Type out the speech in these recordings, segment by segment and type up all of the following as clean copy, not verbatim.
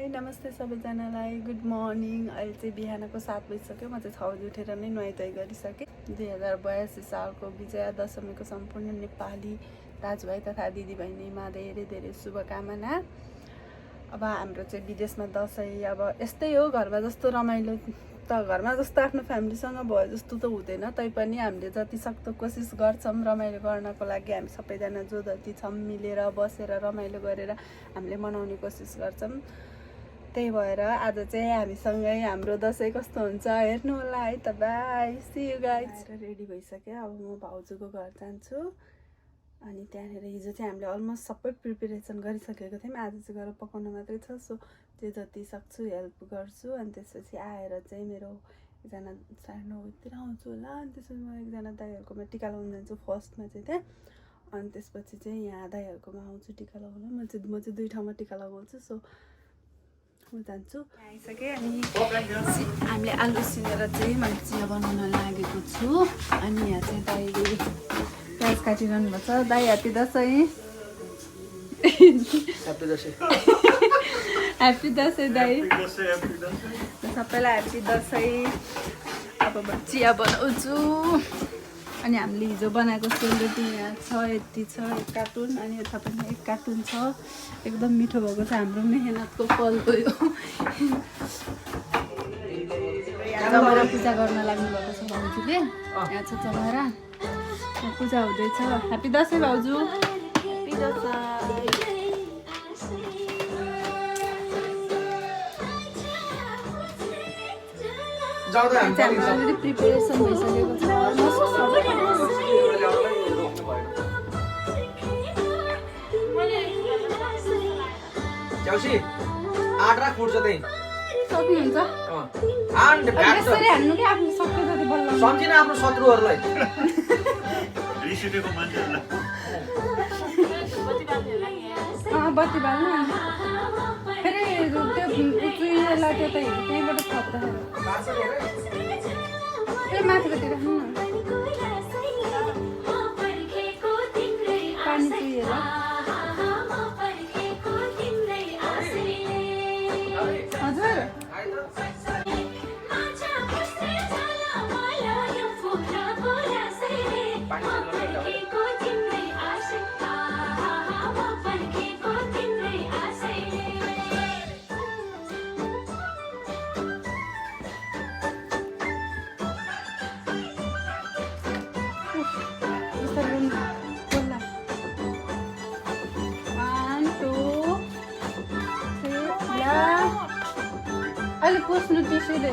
नमस्ते सबैजनालाई good morning. अहिले चाहिँ बिहानको 7 बजिसक्यो। म चाहिँ 6 बजी उठेर नै नुहाइधुवाइ गरिसकेँ। 2082 सालको विजया दशमीको सम्पूर्ण नेपाली दाजुभाइ तथा दिदीबहिनीमा धेरै धेरै शुभकामना। अब हाम्रो चाहिँ विदेशमा दसैँ अब यस्तै हो, घरमा जस्तो रमाइलो त घरमा जस्तो आफ्नो फ्यामिलीसँग भयो जस्तो त हुँदैन, तैपनि हामीले जति सक्दो कोसिस गर्छौँ रमाइलो गर्नको लागि। हामी सबैजना जो जति छौँ मिलेर बसेर रमाइलो गरेर हामीले मनाउने कोसिस गर्छौँ। त्यही भएर आज चाहिँ हामीसँगै हाम्रो दसैँ कस्तो हुन्छ हेर्नु होला है त। Bye, see you guys. Ready भइसक्यो। अब म भाउजूको घर जान्छु। अनि त्यहाँनिर हिजो चाहिँ हामीले अलमोस्ट सबै प्रिपेरेसन गरिसकेको थियौँ। आज चाहिँ गएर पकाउनु मात्रै छ। सो त्यो जति सक्छु हेल्प गर्छु। अनि त्यसपछि आएर चाहिँ मेरो एकजना 9:30 आउँछु होला। अनि त्यसपछि म एकजना दाइहरूकोमा टिका लगाउनु जान्छु फर्स्टमा चाहिँ त्यहाँ। अनि त्यसपछि चाहिँ यहाँ दाइहरूकोमा आउँछु टिका लगाउनु। म चाहिँ 2 ठाउँमा टिका लगाउँछु। सो म जान्छु। आइसकेँ। अनि हामीले आलु सिनेर चाहिँ मैले चिया बनाउन लागेको छु। अनि यहाँ चाहिँ दाइले प्याज काटिरहनु भएको छ। दाइ ह्याप्पी दसैँ। ह्याप्पी दसैँ दाइ। सबैलाई ह्याप्पी दसैँ। अब म चिया बनाउँछु। अनि हामीले हिजो बनाएको सेलरोटी यहाँ छ, यति छ 1 कार्टुन। अनि यता पनि 1 कार्टुन छ। एकदम मिठो भएको छ। हाम्रो मेहनतको फल हो यो। जमरा पूजा गर्न लाग्नु भएको छ भाउजूले। यहाँ छ जमरा, पूजा हुँदैछ। ह्याप्पी दसैँ भाउजू। ह्याप्पी दसैँ। अलरेडी प्रिपेरेसन भइसकेको छ। आटा फुट्छ त्यही सक्नुहुन्छ यसरी हान्नु कि आफ्नो सक्यो जति बल्ल सम्झिन आफ्नो शत्रुहरूलाई। बत्ती बाल्नु फेरि त्यो उचुलाई त्यो त त्यहीँबाट थप्दाखेरि ए माथिपट्टि राख्नु न। पानी चुहिएर हजुर अहिले पुस्नु टिस्युले।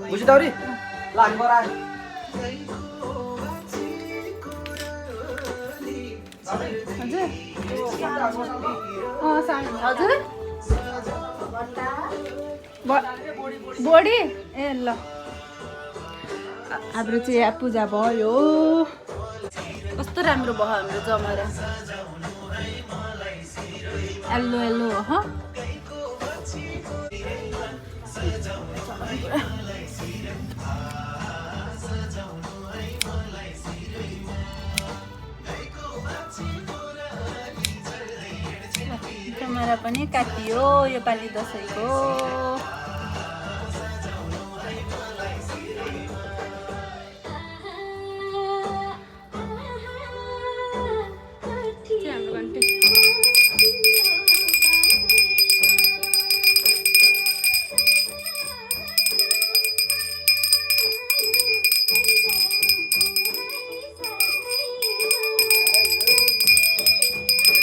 बुझी दौरी लाग बरा हजुर हजुर बोडी ए ल हाम्रो चाहिँ यहाँ पूजा भयो। कस्तो राम्रो भयो हाम्रो जमरा। येल्लो येल्लो हो। जमरा पनि काटियो योपालि दसैँको।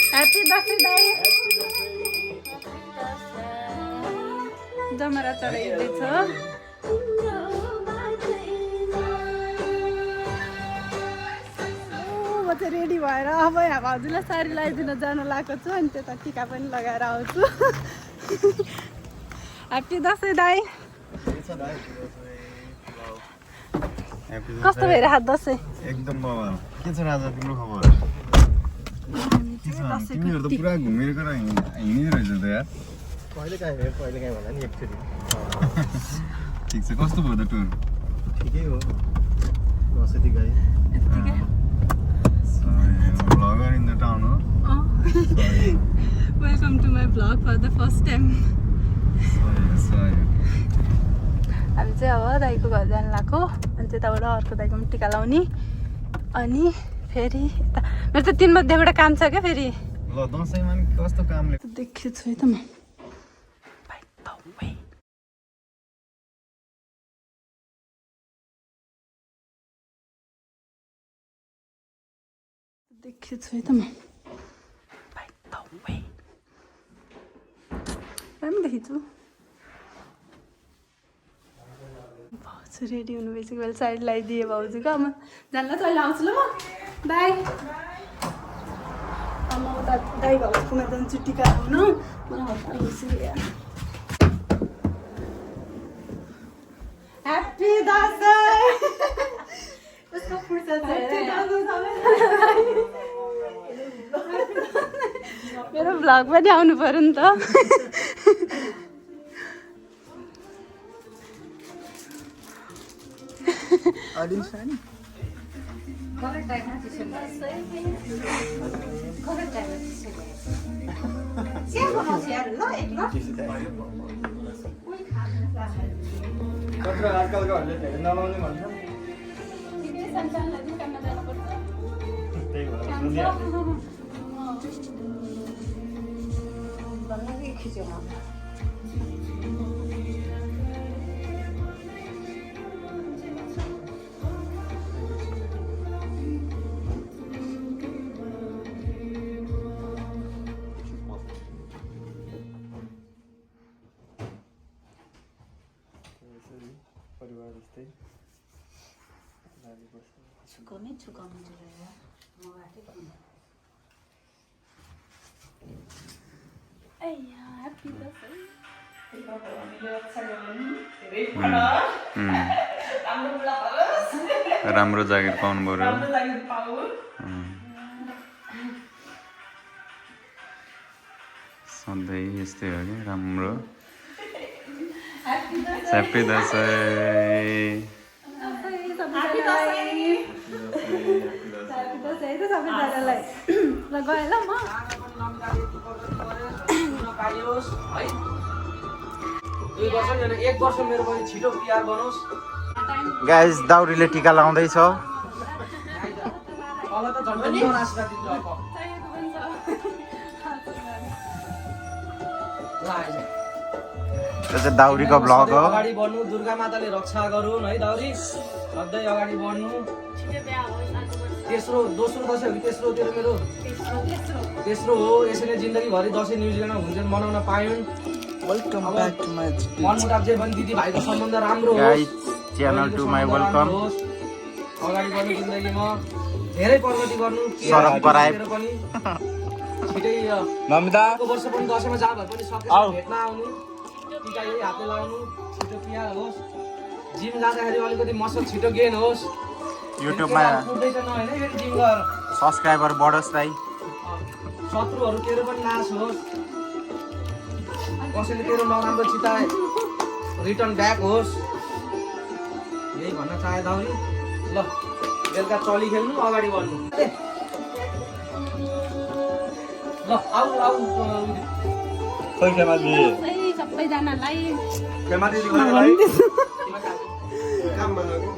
ह्याप्पी दसैँ दाइ। जमरा चढाइँदैछ। म चाहिँ रेडी भएर अब यहाँ भाउजूलाई साडी लगाइदिन जान लागेको छु। अनि त्यता टिका पनि लगाएर आउँछु। ह्याप्पी दसैँ दाइ। कस्तो भइरहेको दसैँ? एकदम बवाल। के छ राजा तिम्रो खबर? तिमीहरू त पुरा घुमेर हिँडिरहेको रहेछ त यार। कहिले काहीँ भन्दा नि एकचोटि। ठिक छ। कस्तो भयो त टुर? ठिकै हो। 10 गए। vlog for the first time. हामी चाहिँ अब दाइको घर जानु लाग्यो अनि त्यताबाट अर्को दाइको पनि टिका लाउने अनि फेरि यता मेरो त 3 बजेबाट काम छ क्या फेरि ल दसैँमा नि कस्तो कामले देखेको छु है त म देखेको छु है त म राम्रो देखेछु भाउजू रेडी हुनु भइसक्यो मैले साइड लगाइदिएँ भाउजूको अब जानला त अहिले आउँछु ल म बाई म उता दाइ भाउजूकोमा जान्छु टिका लाउनु मलाई हतार भइसक्यो ह्याप्पी दसैँ यसको फुर्सद मेरो भ्लग पनि आउनु पर्यो नि त आजकलकोहरूले धेरै नलाउने भन्छ त्यही परिवार जस्तै राम्रो जागिर पाउनु पर्यो सधैँ यस्तै हो कि राम्रो ह्याप्पी दसैँ सबैजनालाई ल गएँ ल म एक वर्ष मेरो पनि छिटो बिहा बनोस् गाइस दाउरीले टिका लाउँदैछ अब त झन्डै आशीर्वाद दिन्छ अब यो चाहिँ दाउरीको भ्लग हो अगाडि बढ्नु दुर्गा माताले रक्षा गरून् है दाउरी सधैँ अगाडि बढ्नु दोस्रो दसैँ हो कि तेस्रो तेरो मेरो तेस्रो हो यसैले जिन्दगीभरि दसैँ न्युजिल्यान्डमा हुन्छ मनाउन पायौँ वेलकम ब्याक टु माई मनमुटाव जे पनि दिदी भाइको सम्बन्ध राम्रो guys channel to my welcome अगाडि बढ्नु जिन्दगीमा धेरै प्रगति गर्नु सरब गराए पनि छिटै नमिता अर्को वर्ष पनि दसैँमा जहाँ भए पनि सकेर भेट्न आउनु टिका यही हातले लाउनु छिटो तिहार होस् जिम जाँदाखेरि अलिकति मसल छिटो गेन होस् युट्युबमा कुद्दैछ नहोइने फेरि जिम गर सब्सक्राइबर बढोस् दाइ शत्रुहरू तेरो पनि नाश होस् कसैले तेरो नराम्रो चिताए रिटर्न ब्याक होस् यही भन्न चाहे दाउरी ल बेलुका चली खेल्नु अगाडि बढ्नु ल आऊ खोइ केमादी सबैजनालाई केमादी दिनलाई काम बनाएको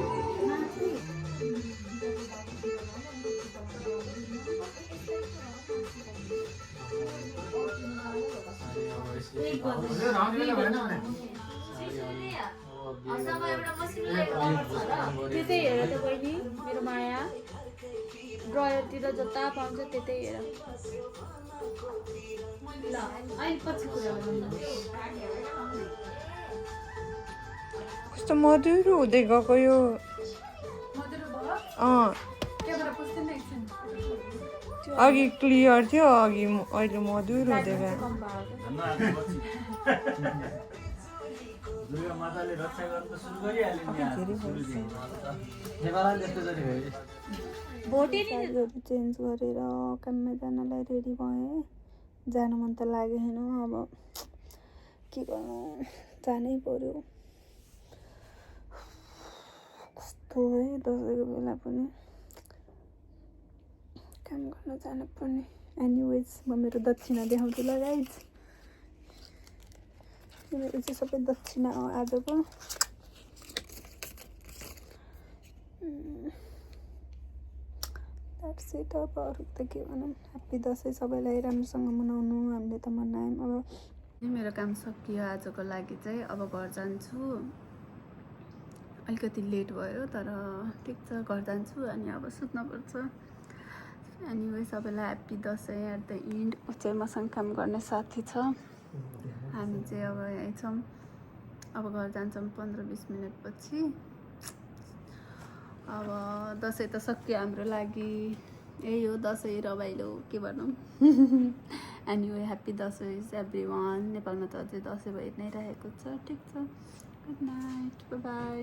त्यतै हेर त बहिनी मेरो माया ड्रयरतिर जता पाउँछ त्यतै हेर ल अहिले पछि कुरा कस्तो मधुरो हुँदै गएको यो अघि क्लियर थियो अघि अहिले मधुरो हुँदै गयो माताले रक्षा गर्न सुरु गरिहाल्यो चेन्ज गरेर काममा जानलाई रेडी भएँ जानु मन त लागेन अब के गर्नु जानै पर्यो कस्तो है दसैँको बेला पनि काम गर्न जानु पर्ने एनिवेज म मेरो दक्षिणा देखाउँछु ल गाइज मेरो चाहिँ सबै दक्षिणा हो आजको। That's it. अब अरू त के भनौँ, ह्याप्पी दसैँ सबैलाई राम्रोसँग मनाउनु, हामीले त मनायौँ। अब मेरो काम सकियो आजको लागि चाहिँ। अब घर जान्छु, अलिकति लेट भयो तर ठिक छ, घर जान्छु अनि अब सुत्नुपर्छ। एनिवे सबैलाई happy Dashain at the end. ऊ चाहिँ मसँग काम गर्ने साथी छ, हामी चाहिँ अब यहीँ छौँ। अब घर जान्छौँ 15-20 मिनटपछि। अब दसैँ त सक्यो हाम्रो लागि, यही हो दसैँ रमाइलो, के भनौँ। Anyway happy Dashain every one. नेपालमा त अझै दसैँ भइ नै रहेको छ। ठिक छ, गुड नाइट, बाई बाई।